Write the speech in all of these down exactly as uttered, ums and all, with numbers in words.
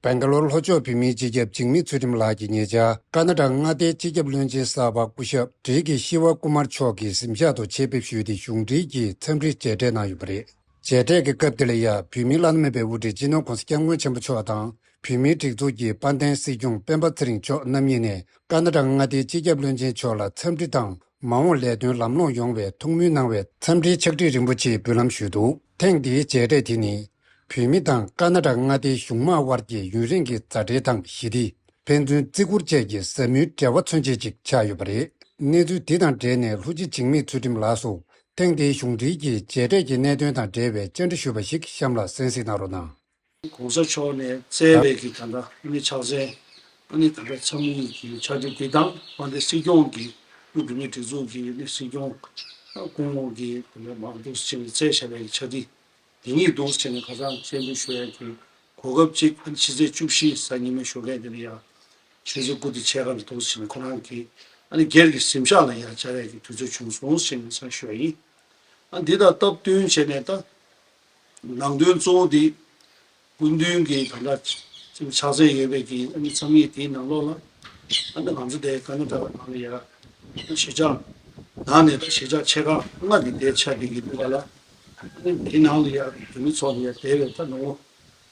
སྦེང་ག་ལོར་ལྷོ་ཕྱོགས་བོད་མིའི་སྤྱི་ཁྱབ་འཇིགས་མེད་ཚུལ་ཁྲིམས་ལགས་ཀྱིས་ཉེ་ཆར་ཀ་ན་ཊ་ཀ་མངའ་སྡེའི་སྤྱི་ཁྱབ་བློན་ཆེན་གསར་པ་སྐུ་ཞབས་ཌི་ཀེ་ཤི་ཝ་ཀུ་མར་མཆོག་གི་གཟིམ་ཤག་ཏུ་ཆེད་ཕེབས་ཞུས་ཏེ། གཞུང་འབྲེལ་གྱི་འཚམས་འདྲིའི་མཇལ་འཕྲད་གནང་ཡོད་པ་རེད། མཇལ་འཕྲད་ཀྱི་སྐབས་དེ་ལ་ཡང་བོད་མིའི་བླ་ན་མེད་པའི་དབུ་ཁྲིད་སྤྱི་ནོར་༸གོང་ས་༸སྐྱབས་མགོན་ཆེན་པོ་མཆོག་དང་། བོད་མིའི་སྒྲིག་འཛུགས་ཀྱི་དཔལ་ལྡན་སྲིད་སྐྱོང་སྤེན་པ་ཚེ་རིང་མཆོག་རྣམ་གཉིས་ནས་ཀ་ན་ཊ་ཀ་མངའ་སྡེའི་སྤྱི་ཁྱབ་བློན་ཆེན་མཆོག་ལ་འཚམས་འདྲི་དང་། མ་འོངས་ལས་དོན་ལམ་ལྷོང་ཡོང་བའི་ཐུགས་སྨོན་གནང་བའི་འཚམས་འདྲིའི་ཕྱག་བྲིས་རིན་པོ་ཆེ་འབུལ་ལམ་ཞུས་འདུག། ཐེངས་འདིའི་མཇལ་འཕྲད་དེ་ནི། བོད་མི་དང་ཀ་ན་ཊ་ཀ་མངའ་སྡེའི་གཞུང་མང་དབར་གྱི་ཡུན་རིང་གི་མཛའ་འབྲེལ་དང་ཞི་བདེ། ཕན་ཚུན་བརྩི་བཀུར་བཅས་ཀྱི་ཟབ་མོའི་འབྲེལ་བ་མཚོན་བྱེད་ཅིག་ཆགས་ཡོད་པ་རེད། གནས་ཚུལ་འདི་དང་འབྲེལ་ནས་ལྷུ་ཆེ་འཇིགས་མེད་ཚུལ་ཁྲིམས་ལགས་སུ། ཐེངས་འདིའི་གཞུང་འབྲེལ་གྱི་མཇལ་འཕྲད་ཀྱི་གནད་དོན་དང་འབྲེལ་བའི་བཅར་འདྲི་ཞུས་པ་ཞིག་གཤམ་ལ་གསན་གཟིགས་གནང་རོགས་གནང་། ༸གོང་ས་མཆོག་ནས་བསྩལ་བའི་གི་ད་ལྟ་ཨ་ནི་ཕྱག་འཚལ་ཨ་ནི་ད་ལྟ་འཚམས་འདྲི་གི་ཕྱག་བྲིས་འདི་དང་། དཔལ་ལྡན་སྲིད་སྐྱོང་གི་བོད་མིའི་སྒྲིག་འཛུགས་ཀྱི་ཨ་ནི་སྲིད་སྐྱོང་སྐུ་ངོ་གི་ད་ལྟ་མར་འདུག་སེ་བྱས་ནས་བསྩལ་བཞག་པའི་ཕྱག་བྲིས་འདི་གཉིས་འདུག་སེ་བྱས་ནས་ཁ་སང་སྙན་སྒྲོན་ཞུ་ཡག་གི་གོ་སྐབས་ཅིག་ཨ་ནི་ཕྱི་ཚེས་བཅུ་བཞི་གཟའ་ཉི་མའི་ཞོགས་ཀས་འདི་ལ་ཡ་ཆུ་ཚོད་དགུ་དང་ཕྱེད་ཀ་ལ་འདུག་སེ་བྱས་ནས་ཁོ་རང་གི་ཨ་ནི་སྒེར་གྱི་གཟིམ་ཤག་ལ་ཡ་བཅར་ཡག་གི་དུས་ཚོད་བྱུང་སོང་ཟེར་ནས་ཞུ་ཡག་ཡིན། ཨ་འདི་དང་སྟབས་བསྟུན་བྱས་ནས་ད། ནང་དོན་གཙོ་བོ་དེ་སྐུ་མདུན་གྱི་ད་ལྟ་ཕྱག་འཚལ་ཡོད་པའི་གི་ཨ་ནི་འཚམས་ཡིག་དེའི་ནང་ལོགས་ལ། ཨ་ནི་ང་ཚོ་དེ་ཀ་ན་ཊ་ཀ་ནང་ལ་ཡ་གཞིས་ཆགས་ནང་ནས་ད་གཞིས་ཆགས་ཆེ་ཁག་ལྔ་དེ་དེ་ཆགས་བསྡད་ཀྱི་འདུག་ག་ལ། ཨ་ནི་དེའི་ནང་ལ་ཡ་བོད་མི་ཚོ་ལ་ཡ་དེ་བས་ད་ལོ་ངོ་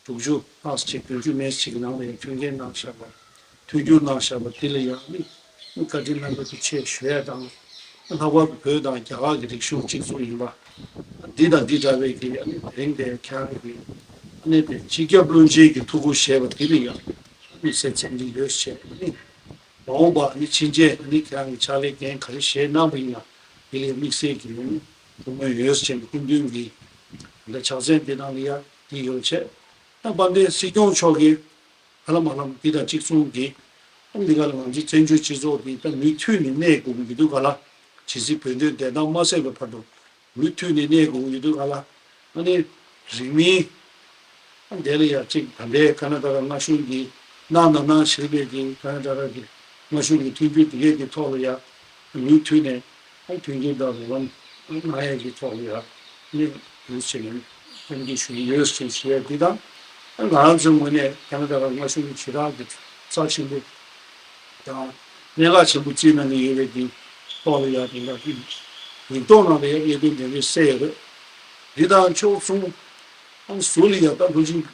དྲུག་ཅུ་ལྷག་ཅིག་བདུན་ཅུ་མན་ཅིག་གི་ནང་ལ་ཡ་མཐུན་རྐྱེན་གནང་བཞག་པ། མཐུན་འགྱུར་གནང་བཞག་པ་འདི་ལ་ཡང་ནི་བཀའ་དྲིན་རྣམ་པ་དུ་ཆེ་ཞུ་ཡ་དང་། ལྷག་པར་དུ་བོད་དང་རྒྱ་གར་གྱི་རིག་གཞུང་གཅིག་མཚུངས་ཡིན་པ་འདི་དང་འདི་འདྲ་བའི་གི་ཨ་ནི་དེ་རིང་དེ་ཁྱེད་རང་གི་ཨ་ནི་དེ་སྤྱི་ཁྱབ་བློན་ཆེན་གྱི་ཐུགས་ཁུར་བཞེས་པ་འདི་ལ་ཡང་དམིགས་བསལ་འཚམས་འདྲི་ཡོད་ཞེས་ཨ་ནི་མ་འོངས་པ་ཨ་ནི་ཕྱིན་ཆད་ཨ་ནི་ཁྱེད་རང་གི་ཕྱག་ལས་འགན་ག་རེ་བཞེས་གནང་བ་ཡིན་ན་འདི་ལ་དམིགས་བསལ་གྱི་ཨ་ནི་ཐུགས་སྨོན་ཡོད་ཅེས་སྐུ་མདུན་གྱི་ད་ཕྱག་མཚན་འདི་ནང་ལ་ཡང་འདི་ཡོད་ཅེས། ད་དཔལ་ལྡན་སྲིད་སྐྱོང་མཆོག་གིས། ཧ་ལམ་ཧ་ལམ་འདི་དང་གཅིག་མཚུངས་ཀྱི། ཨ་འདི་ག་ལ་ང་ཚོ་བཙན་བྱོལ་སྤྱི་ཚོགས་འདི་ད་མུ་མཐུད་ནས་གནས་དགོས་ཀྱི་ཡོད་དུས་ག་ལ། ཇི་སྲིད་བོད་དོན་བདེན་མཐའ་མ་གསལ་བའི་བར་དུ། མུ་མཐུད་ནས་གནས་དགོས་ཀྱི་ཡོད་དུས་ག་ལ། ཨ་ནི། རིང་མིན། ཨ་འདི་ལ་ཡ་གཅིག་ད་ལྟའི་ཀ་ན་ཊ་ཀ་མངའ་གཞུང་གི་གནང་དང་གནང་བཞིན་པའི་གི་ཀ་ན་ཊ་ཀ་གི་མངའ་གཞུང་གི་མཐུན་འགྱུར་འདི་གའི་གི་ཐོག་ལ་ཡ། མུ་མཐུད་ནས། མཐུན་རྐྱེན་དང་རོགས་རམ་གནང་ཡས་ཀྱི་ཐོག་ལ་ཡང་ནི་ཡོད་ཟེར་ནས་བསྟན་འཛིན་ཞུ་ཡི་ཡོད་ཟེར་ཞུ་ཡས་འདི་དང་། ང་རང་ཚོའི་ངོས་ནས་ཀ་ན་ཌ་ཀ་མངའ་གཞུང་གི་ཞེ་དྲག་གི་རྩ་ཆེན་པོ་དང་གནད་འགག་ཆེན་པོ་བརྩིས་གནང་གི་ཡོད་པའི་གི་ཐོག་ལ་ཡང་དེ་འདྲ་ཡིག་ཐོག་ནང་ལ་ཡང་གནད་དོན་དེ་འདྲ་གསལ་ཡོད་རེད། འདི་དང་ཕྱོགས་མཚུངས། ཨང་ཟུར་ལ་ཡང་ད་ལྷུ་ཅིང་།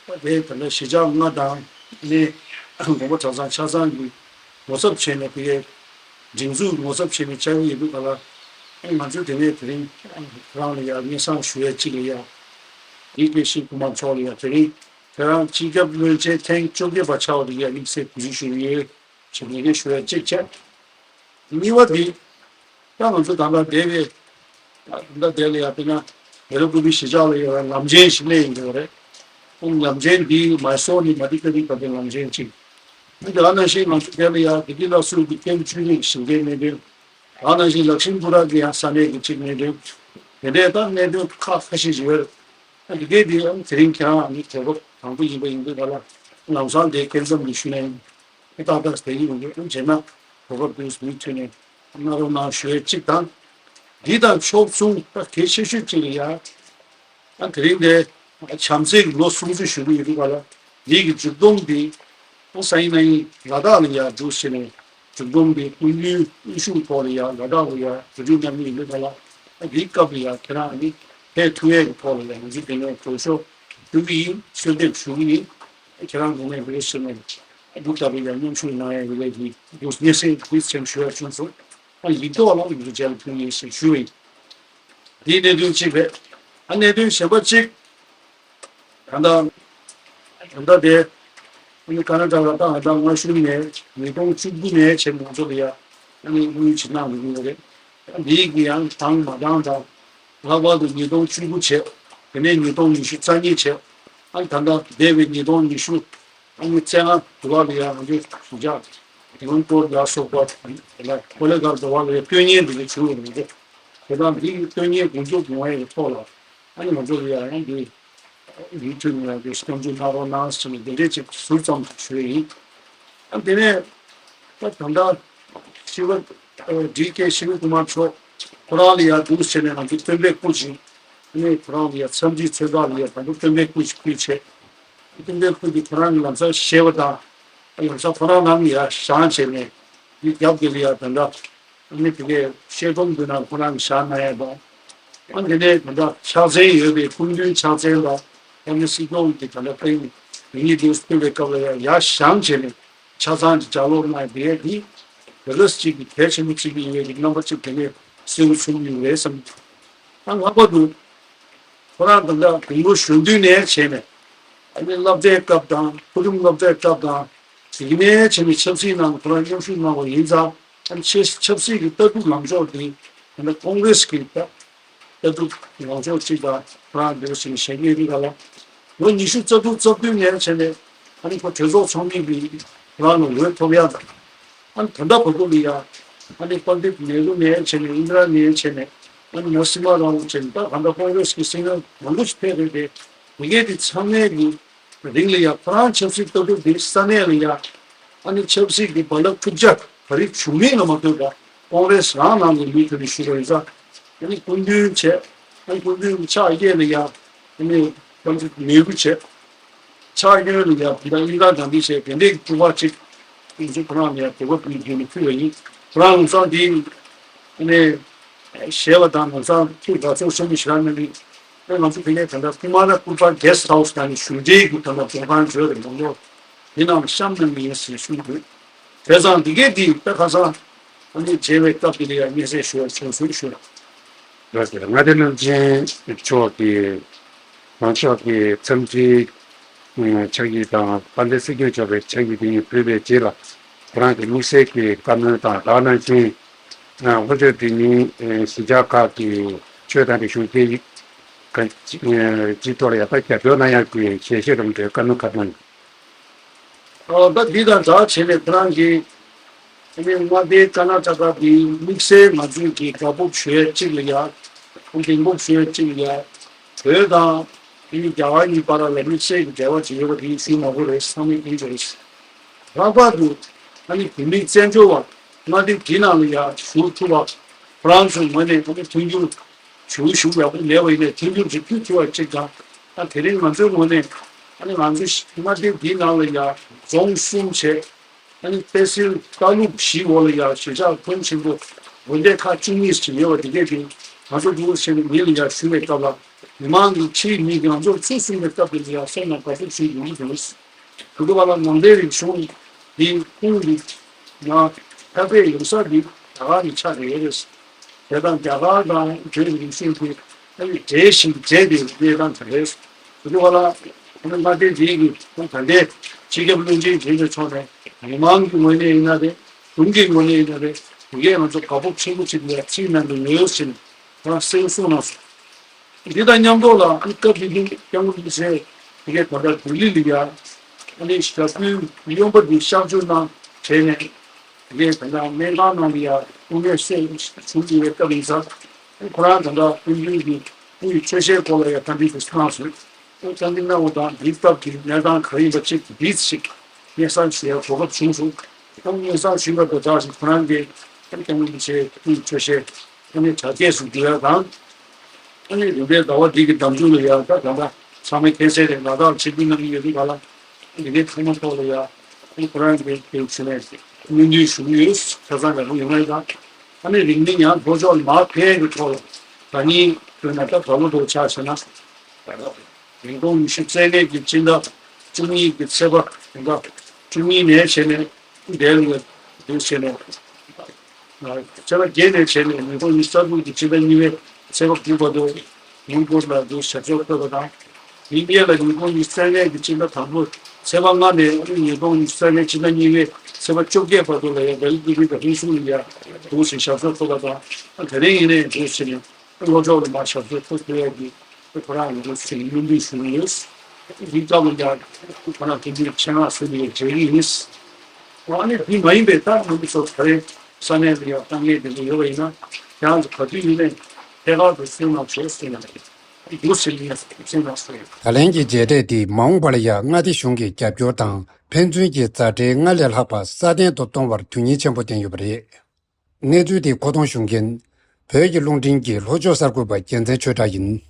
ད་དེ་ད་ལྟ་གཞིས་ཆགས་ལྔ་དང་ནི་དགོངས་པ་གྲྭ་ཚང་ཆ་ཚང་གི་ངོ་ཚབ་བྱས་ནས་དེ་གའི་སྒྲིག་འཛུགས་ངོ་ཚབ་བྱས་ནས་བཅར་གྱི་ཡོད་འདུག་ག་ལ། ཨང་ང་ཚོས་དེ་ནས་དེ་རིང་ཁྱེད་རང་ལ་ཡང་སྙན་སེང་ཞུ་ཡ་གཅིག་ལ་ཡང་། ཡིག་དེ་ཤིག་སྐུ་མ་མཆོག་ལ་ཡང་དེ་རིང་ཁྱེད་རང་སྤྱི་ཁྱབ་བློན་ཆེན་ཐེངས་བཅོ་བརྒྱད་པ་ཆགས་པ་དེ་ཡང་དམིགས་བསལ་གུས་བརྩི་ཞུ་གི་ཡོད། ཅིག་ངེས་ངེས་ཞུ་ཡ་གཅིག་བྱས། གཉིས་པ་དེ། ད་ང་ཚོ་ད་ལྟ་བསྡད་པའི། ད་ལྟ་དེ་ལ་ཡ་དཔེར་ན། བོད་རབ་རྐུབ་པའི་གཞིས་ཆགས་ལ་ཡོད་པའི་ལམ་ཆེན་ཞིག་གནས་ཡིན་འདུག་རེད། ཁོང་ལམ་ཆེན་འདི་མའི་སོར་ནས་མ་ཏི་ཀ་རི་བར་དུ་ལམ་ཆེན་གཅིག་ཨ་ནི་དེ་ག་ནང་བཞིན་ང་ཚོ་དེ་ལ་ཡ་བདེ་སྐྱིད་སླར་གསོའི་གི་ཀེམ་བཅུ་གཉིས་ཀྱི་ཞིང་ཁའི་གནད་དོན། དེ་ག་ནང་བཞིན་ལག་ཤིང་སྤུ་རག་གི་ཡང་ས་གནས་ཀྱི་གཅིག་གནད་དོན། དེ་འདྲའི་ད་གནད་དོན་ཁག་ཁ་ཤས་ཤིག་ཡོད་རེད། ཨ་འདི་གའི་འདི་ཨ་ནི་དེ་རིང་ཁྱེད་རང་ཨ་ནི་གོ་སྐབས་དང་པོ་ཡིན་པ་ཡིན་དུས་ག་ལ་ལམ་སང་དེ་སྐལ་བཟང་གིས་ཞུས་ནས། ཏག་ཏག་དེ་ཡིན་འདུག་རྗེས་མ་གོ་སྐབས་དུས་མུ་མཐུད་ནས་གནང་རོགས་གནང་ཞུ་ཡས་གཅིག་དང་། འདི་དང་ཕྱོགས་མཚུངས་ད་གལ་ཆེ་ཤོས་གཅིག་ལ་ཡ། ཨ་དེ་རིང་དེ་བྱམས་བརྩེའི་ལོ་སྲུང་བརྩི་ཞུ་གི་ཡོད་འདུག་ག་ལ། འདི་གི་མཇུག་སྡོམ་འདི་ཨ་སང་ཉིན་གནངས་ཉིན་ལ་དྭགས་ལ་ཡ་འདུག་ཟེར་ནས་མཇུག་སྡོམ་འདི་སྐུ་མདུན་དབུ་བཞུགས་ཐོག་ལ་ཡ་ལ་དྭགས་ལ་ཡ་གོ་སྒྲིག་གནང་གི་ཡོད་འདུག་ག་ལ། ཨ་འདིའི་སྐབས་ལ་ཡ་ཁྱེད་རང་ཨ་ནི་ཕེབས་ཐུབ་ཡས་ཀྱི་ཐོག་ལ་ཡ་ང་ཚོས་དེ་ནས་གོ་ཤོག་ཞུ་གི་ཡིན། གསོལ་འདེབས་ཞུ་གི་ཡིན། ཁྱེད་རང་ངོས་ནས་འདི་ཞུ་ནས་འདུག་ལྟ་བུའི་ཡང་མཉམ་ཞུགས་གནང་ཡ་ཡོད་པའི་གི་འདུག་སྙན་སེང་འདི་ཅན་ཞུ་ཡ་བྱུང་སོང་། ཨ་ཡིག་ཐོག་ལ་ཡིག་འབྲུ་མཇལ་ཕུལ་ཡིན་ཞེས་ཞུ་བ་ཡིན། འདིའི་གནད་དོན་གཅིག་རེད། ཨ་གནད་དོན་གཞན་པ་གཅིག་ད་ལྟ་ད་ལྟ་དེ་ཨ་ནི་ཀ་ན་ཊ་ཀ་དང་ཨ་ད་མངའ་གཞུང་ནས་ཉིས་སྟོང་བཅུ་དགུ་ནས་བྱས་ང་ཚོ་ལ་ཡ་ཨ་ནི་དབུས་ཕྱི་ནང་ལ་ཡོད་རེད། འདིའི་གི་ཡང་དང་མ་དང་དང་། ལྷག་པར་དུ་ཉིས་སྟོང་བཅུ་དགུ་བྱས། དེ་ནས་ཉིས་སྟོང་ཉི་ཤུ་རྩ་གཉིས་བྱས། ཨ་ད་ལྟ་འདས་པའི་ཉིས་སྟོང་ཉི་ཤུ་ཨ་ནི་རྩ་ལྔ་དུ་བ་ལ་ཡང་ང་ཚོས་ཞུ་བྱ་དེ་སྔོན་སྐོར་ལ་སོགས་པ་ལ་ཀོ་ལེ་གར་དུ་བ་ལ་ཡང་སྟོན་ཉན་འདི་ལ་བྱུང་ཡོད་མི་འདུག་དེ་དང་འདི་ཡི་སྟོན་ཉན་མགོ་འཛུགས་ཡོང་བའི་ཐོག་ལ་ཨ་ནི་ང་ཚོ་ལ་ཡང་ཡང་འདི་ཡིག་ཐོག་ནས་ཡང་འདི་སྐྱོན་བརྗོད་གནང་རོགས་གནང་ཟེར་ནས་འདི་འདྲས་ཅིག་ཟུར་ཙམ་ཞུ་ཡི་ཡིན། ཨ་དེ་ནས་ད་ད་ལྟ་ཤི་བ་ཌི་ཀེ་ཤི་བ་ཀུ་མར་མཆོག་ཁོ་རང་ལ་ཡང་འདུག་ཟེར་ནས་ང་ཚོ་སྟོན་པའི་སྐུ་ཅིག་ཨ་ནི་ཁོ་རང་ལ་ཡང་འཚམས་འདྲིའི་ཚོད་དཔག་ལ་ཡང་ད་དུང་སྟོན་པའི་སྐུ་ཞིག་ཕུལ་བྱས། སྐུ་ཕྲེང་ཁོ་གིས་ཁོ་རང་གི་ལམ་སང་བཤད་པ་དང་། ལམ་སང་ཁོ་རང་རང་ཡར་བཞེངས་བྱས་ནས་འདི་རྒྱབ་ཀྱི་ལ་ཡ་ད་ལྟ་ཨ་ནི་དེ་གའི་བཤད་སྒྲུང་འདི་ནང་ཁོ་རང་གི་བཞག་གནང་ཡ་དང་། ཨ་དེ་ནས་ད་ལྟ་ཕྱག་འཚལ་ཡོད་པའི་སྐུ་མདུན་ཕྱག་འཚལ་ལ་ཨ་ནི་སྲིད་སྐྱོང་གིས་ད་ལྟ་ཏིང་ངེ་འཛིན་ཕུལ་བའི་སྐབས་ལ་ཡ་ཡར་བཞེངས་བྱས་ནས་ཆ་ཚང་གི་ལྗགས་ཀློག་གནང་ཡ་དེ་ག་འདྲ་ཅིག་གི་གལ་ཆེན་པོ་ཅིག་ཡིན་པའི་རྣམ་པ་ཅིག་དེ་ནས་གསལ་པོ་བྱུང་ཡོད་རེད་བསམ། ད་ལྷག་པར་དུ་ཁོ་རང་ད་ལྟ་དགུང་ལོ་གཞོན་དུས་ནས་བྱས་ནས་ཨ་ནི་སློབ་གྲྭའི་སྐབས་དང་མཐོ་རིམ་སློབ་གྲྭའི་སྐབས་དང་དེ་ནས་བྱས་ནས་ཆབ་སྲིད་ནང་ཁོ་རང་མཉམ་ཞུགས་གནང་བ་ཡིན་ཙང་། ཨ་ནི་ཆབ་ཆབ་སྲིད་ཀྱི་ལྟ་གྲུབ་ལངས་ཕྱོགས་དེ་ད་ལྟ་ཀོང་རེས་ཀྱི་ལྟ་ལྟ་གྲུབ་ལངས་ཕྱོགས་གཅིག་དང་ཁོ་རང་འདིར་ཕྱིན་བཞེངས་མཁན་རིགས་ལ་ལོ་ཉི་ཤུ་རྩ་དྲུག་རྩ་བདུན་ནས་བྱས་ནས་ཨ་ནི་ཁོ་གྲོས་ཚོགས་ཚོགས་མི་གི་ཁོ་རང་ལ་འོས་ཐོབ་ཡག་དང་། ཨ་ནི་ད་ལྟ་བར་དུ་ལ་ཡ་ཨ་ནི་པཎྜི་ཏ་ནེ་རུ་ནས་བྱས་ནས་ཨིན་དྲ་ནས་བྱས་ནས་ཨ་ནི་ནར་སི་མ་ར་ཝུ་བྱས་ནས་ད་གང་ལྟར་ཀོང་རེས་ཀྱི་སྲིད་བློན་མང་པོ་ཞིག་ཕེབས་རེད་དེ། དེ་གས་དེ་ཚང་མས་ཀྱི་རིང་ལ་ཡ་ཁོ་རང་ཆབ་སྲིད་ལྟ་གྲུབ་དེ་ས་གནས་ལ་ཡ་ཨ་ནི་ཆབ་སྲིད་ཀྱི་རྦ་རླབས་འཁྲུག་ཆ་ག་རེ་བྱུང་མིན་ལ་མ་ལྟོས་པར་ཀོང་རེས་རང་ནང་གི་མི་དེ་ལ་ཞུ་བ་ཡིན་ཙང་། ཨ་ནི་སྐུ་མདུན་བྱས། ཨ་ནི་སྐུ་མདུན་གྱི་ཕྱག་གཡས་ལ་ཡ་ཨ་ནི་པཎྜི་ཏ་ནེ་རུ་བྱས། ཕྱག་གཡོན་ལ་ཡ་དེ་འདྲ་ཨིན་དྲ་དང་འདི་བྱས་དེ་འདྲའི་སྐུ་པར་གཅིག་ང་ཚོ་ཁོ་རང་ལ་ཡ་གོ་སྐབས་ཀྱི་རྒྱུན་ནས་ཕུལ་བ་ཡིན། ཁོ་རང་ལམ་སང་འདི་ཨ་ནི་ཞེས་པ་དང་ལམ་སང་ཐུགས་དགའ་ཚོར་ཆེན་པོ་ཞིག་རག་གནང་གི། ཨ་ང་ཚོ་ཕ་གིའི་ད་ལྟ་ཀུ་མ་ར་ཀུ་པ་གེ་སི་ཊི་ཧའུ་སི་ནང་ནས་བཞུགས་གྲལ་གྱི་ད་ལྟ་མགྲོན་ཁང་བརྗོད་རེད་མང་པོ་དེ་ནང་བཤམས་གནང་གི་ཡིན་ཟེར་ཞུ་དགོས། བྱས་ཙང་འདི་གས་འདི་ད་ཁ་སང་ཨ་ནི་མཇལ་བའི་སྐབས་དེ་ལ་ཡང་སྙན་སེང་ཞུ་བར་བྱོན་སོང་ཞུ། ལགས་སོ། མངའ་སྡེ་རླབས་ཆེན་མཆོག་གིས་ལངས་ཕྱོགས་ཀྱི་འཚམས་འདྲིའི་ཕྱག་ཡིག་དང་དཔལ་ལྡན་སྲིད་སྐྱོང་མཆོག་གི་ཕྱག་ཡིག་དེ་ཉིད་ཕུལ་བའི་རྗེས་ལ། ཁོ་རང་གི་དམིགས་བསལ་གྱི་བཀའ་མོལ་དང་དེ་ནང་བཞིན་ལྷོ་ཕྱོགས་འདི་ཉིད་གཞིས་ཆགས་ཁག་གི་ཆོས་དང་རིག་གཞུང་སྐད་ཡིག་སྤྱི་ཐོག་ལ་ཡག་པ་རྒྱབ་སྐྱོར་གནང་ཡག་གི་ཞལ་བཞེས་རིམ་གྲོའི་བཀའ་མོལ་ཁག་གནང་ཡོད། ཨོ་ད་འདི་དང་སྦྲགས་བྱས་ནས་ཁོ་རང་གིས་ཨ་ནི་མངའ་སྡེའི་ཀར་ན་ཊ་ཀ་འདི་དམིགས་བསལ་ང་ཚོས་ཀྱི་དགའ་སྤོབས་ཞུ་ཡས་གཅིག་ལ་ཡ། གདེང་སྤོབས་ཞུ་ཡས་གཅིག་ལ་ཡ། བོད་དང་ཨ་ནི་རྒྱ་གར་གཉིས་བར་ལ་དམིགས་བསལ་གྱི་འབྲེལ་བ་ཅིག་ཡོད་པ་དེ་ཞུ་མ་དགོས་རེད་བསམ་གྱི་ཡིན་རེད། ལྷག་པར་དུ་ཨ་ནི་བོད་མིའི་བཙན་བྱོལ་བ་མངའ་སྡེ་འདི་ནང་ལ་ཡ་བཞུགས་ཐུབ་པ་ཁོ་རང་ཚོའི་ངོས་ནས་ཨ་ནི་མཐུན་འགྱུར་ཞུ་ཞུ་ཡག་པོ་མེད་པ་ཡིན་ནའི་མཐུན་འགྱུར་ཅིག་ཕུལ་ཐུབ་པ་གཅིག་དང་། ད་དེ་རིང་ང་ཚོའི་ངོས་ནས་ཨ་ནི་ང་ཚོའི་མངའ་སྡེ་འདིའི་ནང་ལ་ཡང་རྫོང་གསུམ་བྱས། ཨ་ནི་དཔེ་སྲིད་ལྟ་ལུགས་བཞིའི་འོག་ལ་ཡང་གཞིས་ཆགས་ཁྱོན་ཆེན་པོ་དགོན་སྡེ་ཁག་བཅུ་གཉིས་ཤིག་ཡོད་པ་དེ་གས་དེ་ང་ཚོ་འདུག་བྱས་ནས་མི་ལ་ཡང་ཞུ་བའི་སྐབས་ལ་མི་མང་གི་ཕྱིའི་མི་གིས་ང་ཚོར་ཚུར་གསུངས་པའི་སྐབས་དེ་ལ་ཡང་སེམས་ནང་དགའ་སྤོབས་ཤིག་ཡོང་གི་འདུག་དེ་འདུག་བ་ལ་ནང་པའི་རིག་གཞུང་འདི་ཁོང་གི་ནང་ཐར་པའི་ཡུལ་ས་འདི་རྒྱ་གར་གྱི་ཆ་རེད། དེ་དང་རྒྱ་གར་དང་བོད་རིག་གཞུང་གི་ཨ་ནི་འདྲེས་ཤིང་འདྲེས་པའི་གནས་སྟངས་དེ་རེད། དེ་འདུག་བ་ལ་ཨ་ནི་མངའ་སྡེ་འདི་གི་ཁོང་ད་ལྟའི་སྤྱི་ཁྱབ་བློན་ཆེན་རྒྱལ་བའི་ཕྱོགས་ནས་མི་མང་གི་ངོས་ནས་ཡིན་ན་རེད། གཞུང་གི་ངོས་ནས་ཡིན་ན་རེད། དེ་གས་ང་ཚོ་དགའ་སྤོབས་ཆེན་པོ་ཅིག་ལ་ཚིག་ནང་དུ་ཉོས་ཡོད་ཟེར་ནས་ཁོ་རང་གསལ་པོ་གསུངས་གནང་སོང་། འདི་དང་མཉམ་དུ་ལ་ཨ་ནི་སྐབས་དེ་དུས་སྐྱབས་མགོན་རིན་པོ་ཆེ་དེ་གའི་ད་ལྟ་ལྡི་ལི་ལ་ཡ་ཨ་ནི་ཞབས་དྲུང་གཡོན་པ་འདི་གཤགས་བཅོས་གནང་བྱས་ནས་དེ་གའི་ད་ལྟ་སྨན་ཁང་ནང་ལ་ཡ་སྐུ་ངལ་སེལ་བྱུང་ཡོད་པའི་སྐབས་ཡིན་ཙང་ཁོ་རང་ད་ལྟ་སྐུ་མདུན་གྱི་སྐུ་ཡི་ཆོས་བཤད་སྐོར་ལ་ཡ་བཀའ་འདྲི་དེ་གནང་སོང་། ཨ་བཀའ་འདྲི་གནང་བ་དང་འདིའི་སྐབས་ཀྱི་གནས་སྟངས་ག་རེ་ཡིན་པ་ཅིག་འདི་ཞིག་སྙན་སེང་ཞུ་ཡ་གོ་སྐབས་བྱུང་སོང་། ཨ་ནི་སྙན་སེང་ཞུས་པ་དང་སྦྲགས་ཤིང་ཁོ་རང་གིས་ཨ་ནི་སྐྱབས་མགོན་རིན་པོ་ཆེའི་སྐུ་ཡི་ཆོས་བཤད། ཨ་ནི་དྲ་རྒྱས་སུ་བསྒྱུར་ཡ་དང་། ཨ་ནི་རིམ་པས་ཟླ་བ་འདི་གི་ཟླ་མཇུག་ལ་ཡ་ད་ད་ལྟ་ཚང་མས་མཁྱེན་གསལ་རེད། ང་དང་ཆིག་སྒྲིལ་གནང་གི་ཡོད་དུས་ག་ལ་འདི་གའི་ཐོག་མ་ཐོག་ལ་ཡ་ཨ་ནི་ཁོ་རང་གི་དེ་ཕྱི་ནས་སྨོན་འདུན་ཞུ་གི་ཡོད། ཆ་ཚང་ཡག་པོ་ཡོང་ཡ་དང་། ཨ་ནི་རིང་མིན་ཡང་ལྷོ་ཕྱོགས་ལ་མར་ཕེབས་ཀྱི་ཐོག་ལ་ད་ཉིན་ཐོན་ན་ད་ག་ལོ་ཐོག་ཆ་བྱས་ན། ཉིས་སྟོང་ཉི་ཤུ་རྩ་ལྔ་གི་སྤྱི་ཟླ་བཅུ་གཉིས་ཀྱི་ཚེས་པ་ད་བཅུ་གཉིས་ནས་བྱས་ནས་འདས་ལ་འདུག་བྱས་ནས། ཚེས་པ་བརྒྱད་ནས་བྱས་ནས་ཉིས་སྟོང་ཉི་ཤུ་རྩ་དྲུག་གི་སྤྱི་ཟླ་གཉིས་པའི་ཚེས་པ་དགུ་བར་དུ་ཉིན་བོད་ལ་འདུག་ཞབས་སོར་འཁོད་པ་དང་། ཉིན་བརྒྱད་ལ་ཉིས་སྟོང་ཉི་ཤུ་རྩ་ལྔ་གི་སྤྱི་ཟླ་དང་པོ་ཚེས་པ་ལྔ་ནས་ཉིས་སྟོང་ཉི་ཤུ་རྩ་ལྔའི་སྤྱི་ཟླ་གཉིས་པའི་ཚེས་པ་བཅོ་བརྒྱད་བར་དུ་ལ་ཡང་ལྡི་ལི་དགེ་ལྡན་དགའ་ལྡན་གསུམ་ལ་ཡང་འདུག་ཞེས་ཞབས་སོར་འཁོད་པ་དང་། དེ་རིང་ཡིན་ནའི་འདུག་ཞེས་ནས། ལྷོ་ཕྱོགས་ལ་མར་ཞབས་སོར་འཁོད་ཐུབ་ཡག་གི་ཁོ་རང་ཡིན་འདུག་ཟེར་ནས་སྨོན་འདུན་ཞུ་གི་ཡོད། འདིའི་སྐབས་ལ་ཡང་ཁོ་རང་དེ་འདྲའི་ཆེད་མངགས་ཟེར་ནས་མཇལ་གི་ཡིན། ཨ་ནི་འདི་མ་ཡིན་པའི་ད་སྔོན་མ་སོགས་ག་རེ་ས་གནས་ལ་ཡང་དཀའ་ངལ་དེ་འདྲ་ཡོད་པ་ཡིན་ན་ཁྱེད་རང་ཚོ་ག་དུས་ཡིན་ནའི་ཐད་ཀར་དུ་གསན་གནང་ཞེས་ཟེར་ནས་འདུག་ཟེར་ནས་གསན་གནང་ཟེར། ད་ལན་གྱི་མཇལ་འཕྲད་འདིས་མ་འོངས་པ་ལ་ཡང་མངའ་སྡེ་གཞུང་གི་རྒྱབ་སྐྱོར་དང་ཕན་ཚུན་གྱི་མཛའ་འབྲེལ་སྔར་ལས་ལྷག་པ་སྲ་བརྟན་དུ་གཏོང་བར་དོན་སྙིང་ཆེན་པོ་ལྡན་ཡོད་པ་རེད། གནས་ཚུལ་དེ་མཁོ་གཏོང་ཞུ་མཁན། བོད་ཀྱི་རླུང་འཕྲིན་གྱི་ལྷོ་ཕྱོགས་གསར་འགོད་པ་རྒྱལ་མཚན་ཆོས་གྲགས་ཡིན།